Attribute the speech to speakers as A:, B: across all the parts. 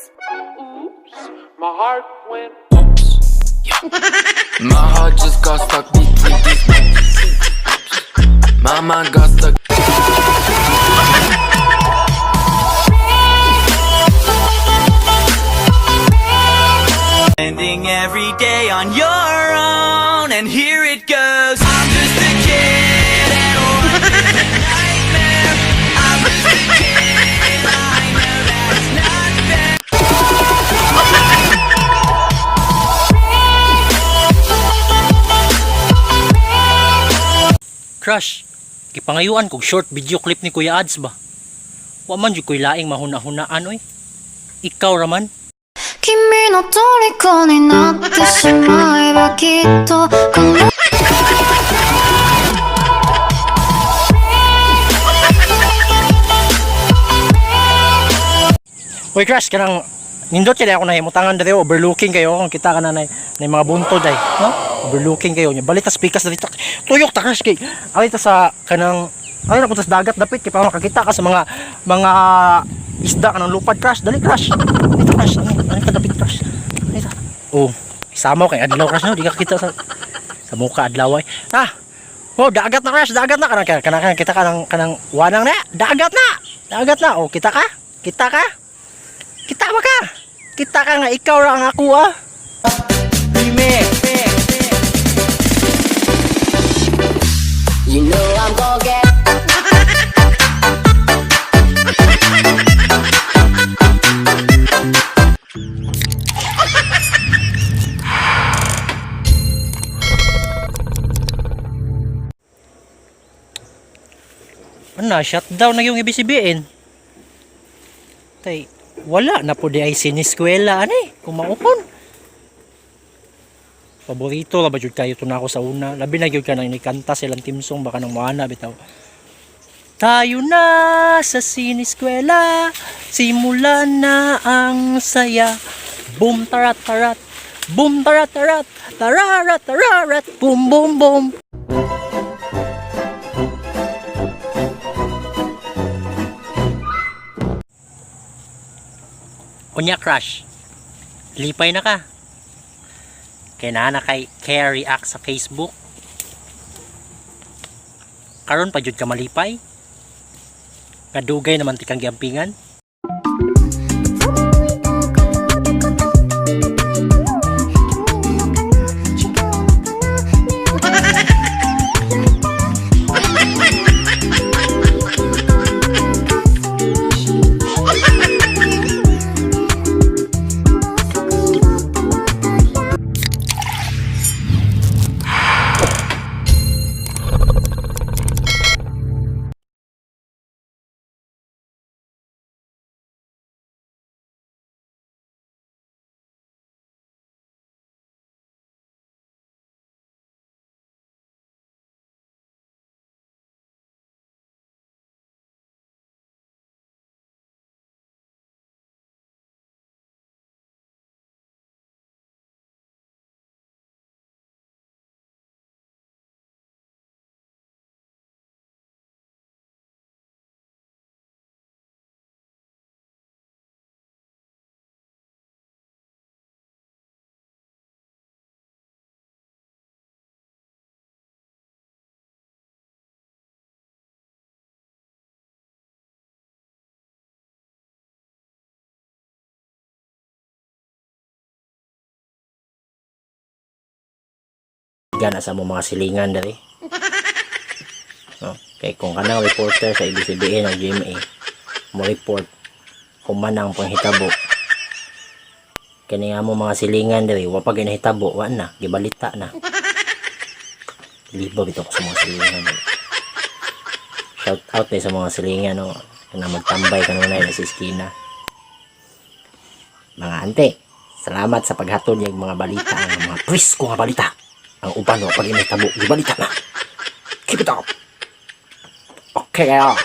A: Oops, my heart went.
B: My heart just got stuck between these. My mind got stuck.
C: Spending every day on your own, and here it goes. I'm just a kid, and life is a nightmare. I'm just a kid, I know that's not fair.
D: Crush, gipangayuan kog short video clip ni Kuya Ads ba? Wa man jud ko'y laing mahuna-hunaan oy. Ikaw raman.
E: 君の虜になってしまえばきっとこの
D: Uy Crush, kanang nindot kay ako nahimutangan diri, overlooking kayo kung kita ka na na mga buntod ay, no? Overlooking kayo nya. Balit tas pikas dito. Tuyok ta, Crush, kay ali ta sa kanang ali na punta sa dagat dapit kay para makakita ka sa mga isda kanang lupad, Crush. Dali, Crush. Dito, Crush. Ano, ano ka dapit, Crush? Dito. Oh, isamaw kay adlaw, Crush, no? Di ka kita sa muka adlaw ay. Ah. Oh, dagat na, Crush, dagat na kanang kanang kanang kita kanang kanang wanang na. Dagat na. Dagat na. Oh, kita ka? Kita ka? Kita ba ka? Kita ka nga ikaw ra ang ako ah.
F: You know I'm gonna get
D: Ano, shutdown na yung ABCBN. Tay, wala na po di ay siniskwela ani kung maupon. Paborito ra ba jud kayo to na ako sa una. Labi na gyud ka nang nikanta silang team song baka nang moana bitaw. Tayo na sa siniskwela, simulan na ang saya. Boom tarat tarat, boom tarat tarat, tararat tararat, boom boom boom. Unya, Crush. Lipay na ka. Kay naa na kay Care React sa Facebook. Karon pa jud ka malipay. Kadugay naman ti kang giampingan. Gana sa mo mga silingan diri. No? Kay kung kanang reporter sa ABCBN o GMA mo report human ang panghitabo. Kani nga mo mga silingan diri wa pa ginahitabo, wa na, gibalita na. Libo bitaw ko sa mga silingan diri. Shout out eh sa mga silingan, no. Kana magtambay kanunay na sa iskina. Mga ante, salamat sa paghatod niyang mga balita, ang mga presko nga balita. Ang uban wa pag initabo, gibalita na. Keep it up. Okay kayo.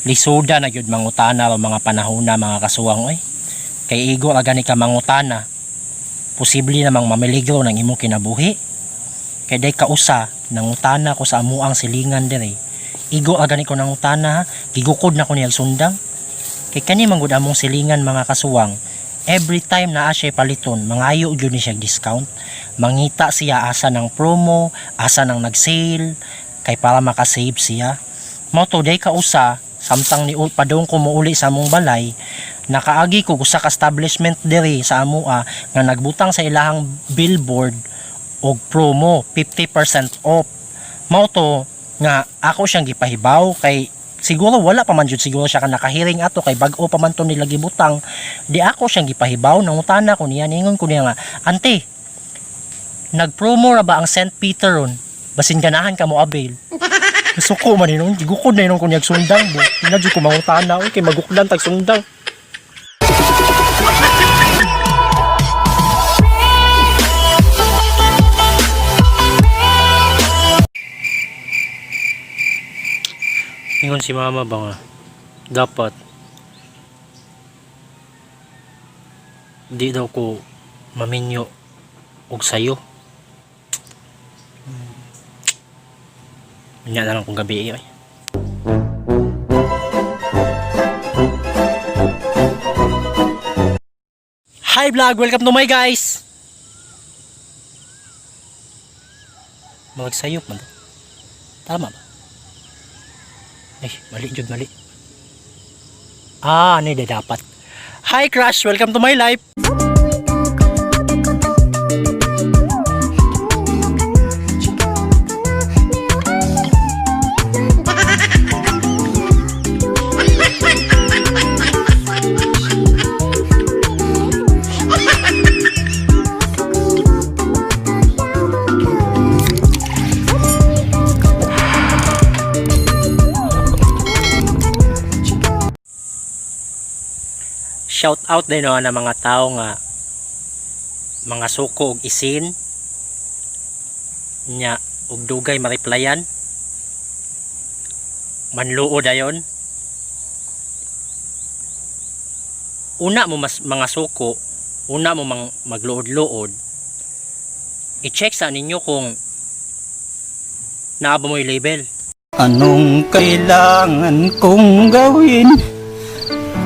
D: Lisuda na gyud mangutana ang mga panahona mga kasuwang oy. Kay igo ra gani ka mangutana. Posible namang mamiligro ng imong kinabuhi. Kay day kausa nangutana ko sa amuang silingan diri. Igo ra gani ko nangutana ha, gigukod na ko niya sundang. Kay kani man gud among silingan, mga kasuwang. Every time naa siya paliton, mangayo gyud ni siya discount. Mangita siya asa ng promo, asa ng nag-sale, kay para makasave siya. Mao to, day kausa, samtang ni padung ko mouli sa among balay, nakaagi ko usa ka establishment diri sa amoa nga nagbutang sa ilahang billboard og promo 50% off. Mao to nga ako siyang gipahibaw kay siguro wala pa man jud siguro siya ka nakahiring ato kay bag-o pa man to nila gibutang. Di ako siyang gipahibaw, nangutana ko niya, ningon ko niya nga, "Ante, nagpromo ra ba ang St. Peter ron? Basin ganahan ka mo avail." Nasuko man inon, gigukod na inon ko niyag sundang bo. Di na jud ko mangutana oy kay magukdan tag sundang. Ingon si mama ba nga dapat di daw ko maminyo og sayo. Unya na lang kung gabi eh. Hi vlog! Welcome to my guys! Magsayop man to. Tama ba? Ay, mali jud, mali. Ah, ano yun dapat? Hi crush! Welcome to my life! Shout out din no, na mga tao nga mga suko og isin nya og dugay ma-replyan, manluo dayon. Una mo mas mga suko, una mo mang magluod-luod, i-check sa ninyo kung naa ba mo'y label.
G: Anong kailangan kong gawin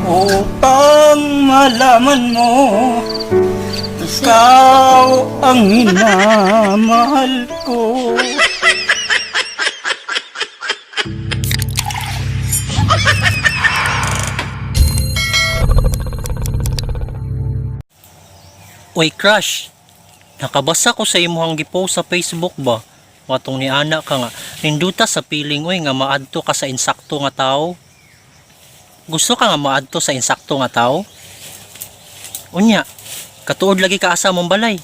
G: upang malaman mo ikaw ang minamahal ko?
D: Uy crush, nakabasa ko sa imuhang gipost sa Facebook ba? Watong ni ana ka nga, ninduta sa piling oy nga maadto ka sa insakto nga tao. Gusto ka nga maadto sa insakto nga tao? Unya, katuod lagi ka asa mong balay.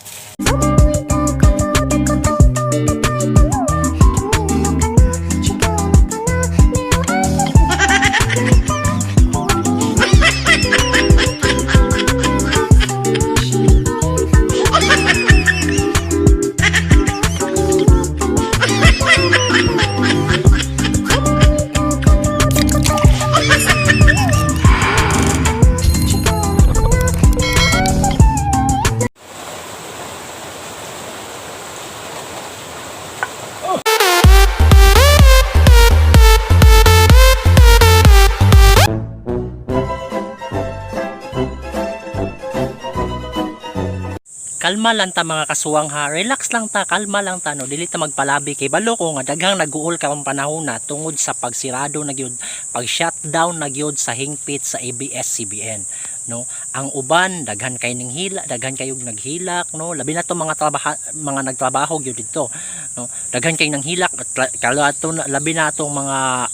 D: Kalma lang ta, mga kasuwang, ha. Relax lang ta, kalma lang ta, no. Dili ta magpalabi kay balo ko nga daghang nag-uol karong panahon na tungod sa pagsirado na gyud, pag shutdown na gyud sa hingpit sa ABS-CBN, no. Ang uban daghan kay ning hila, daghan kayog naghilak, no. Labi na to mga trabaha, mga nagtrabaho gyud didto, no. Daghan kay nang hilak at kalo ato labi na atong mga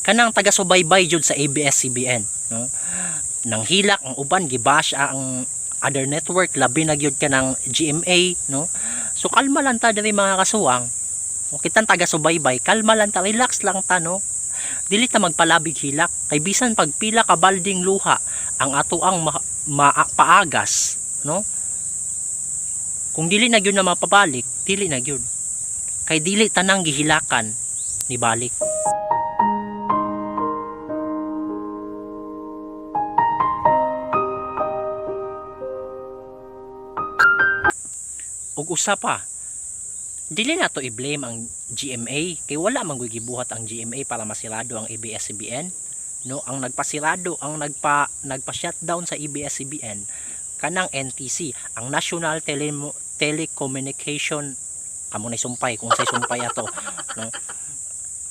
D: kanang taga-subaybay jud sa ABS-CBN, no. Nang hilak ang uban, gibash ang other network, labi na gyud ka ng GMA, no. So kalma lang ta diri, mga kasuwang. O kitang taga subaybay, kalma lang ta, relax lang ta, no. Dili ta magpalabig hilak kay bisan pagpila ka balding luha ang ato ang paagas, no, kung dili na gyud na mapabalik, dili na gyud, kay dili tanang gihilakan ni balik. Ug usa pa, Dili na to i-blame ang GMA kay wala man gyud gibuhat ang GMA para masirado ang ABS-CBN, no? Ang nagpasirado, ang nagpa-shutdown sa ABS-CBN kanang NTC, ang National Telecommunication. Kamo na sumpay kung say sumpay ato, no?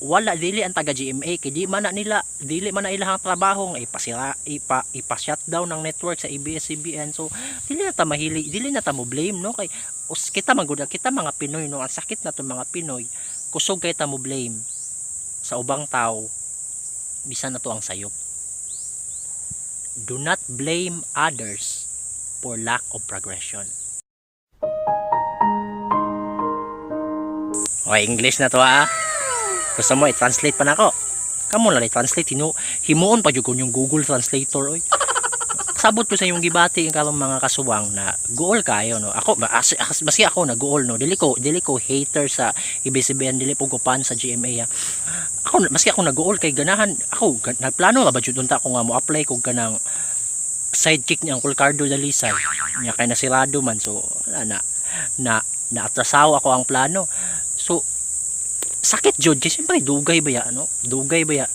D: Wala, dili ang taga GMA kay di man na nila, dili man na ilahang trabaho nga ipasira, ipa shutdown ng network sa ABS-CBN. So dili na ta mahili, dili na ta mo blame, no? Kay us kita man gud, kita mga Pinoy, no? Ang sakit na to, mga Pinoy, kusog kay ta mo blame sa ubang tao bisan na to ang sayop. Do not blame others for lack of progression. Okay, English na to, ah. Gusto mo i-translate pa nako? Kamo na i-translate hinu himuon pa jud ko yung Google Translator, oy. Sabot ko sa inyong gibati ang karong, mga kasuwang, na guol kayo, no? Ako maski ako na guol, no? Dili ko hater sa ABS-CBN, dili po ko fan sa GMA, ah. Ako, maski ako naguol kay ganahan ako, nagplano ra ba jud unta ko nga mo apply kog kanang sidekick ni Uncle Cardo Dalisay nya, kay nasirado man. So wala na, na naatrasaw ako ang plano. So sakit jud kay siyempre dugay ba ya, no? Dugay ba ya,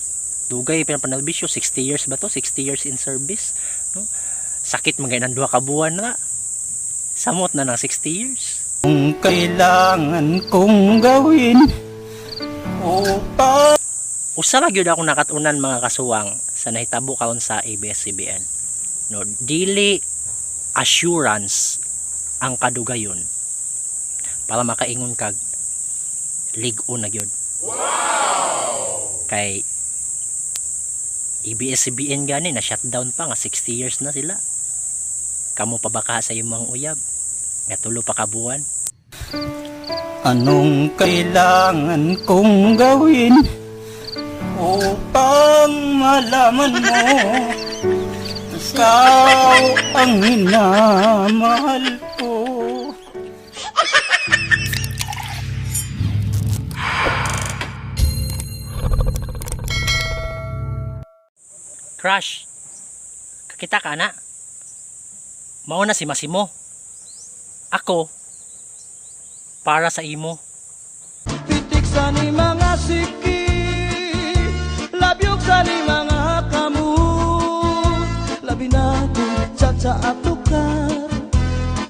D: dugay pa panerbisyo, 60 years ba to? 60 years in service, no? Sakit man ng 2 ka buwan na samot na ng 60 years.
G: Anong kailangan kong gawin upang
D: Usa ra gyud ako nakat-unan, mga kasuwang, sa nahitabo karon sa ABS-CBN, no? Dili assurance ang kadugayon para makaingon kag lig-on na gyud. Kay ABS-CBN gani na shutdown pa nga 60 years na sila. Kamo pa ba ka sa imong uyab nga 3 pa ka buwan?
G: Anong kailangan kong gawin upang malaman mo ikaw ang minamahal ko?
D: Crush, kakita ka na. Mao na si Masimo. Ako, para sa imo.
G: Pitik sa ni mga siki, labyog sa ni mga kamot. Labi na kung tsatsa atukar,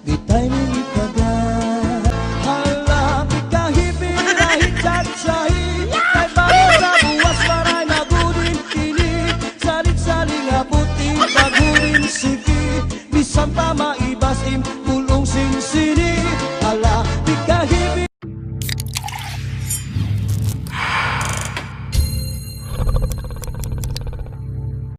G: bitay ni ikagat. Hala, pikahipirahi tsatsahi, kay para sa buwas maray nagudin ini. Salit-saling abutin, pagurin sige, bisan pa maibas im pulong sinsini.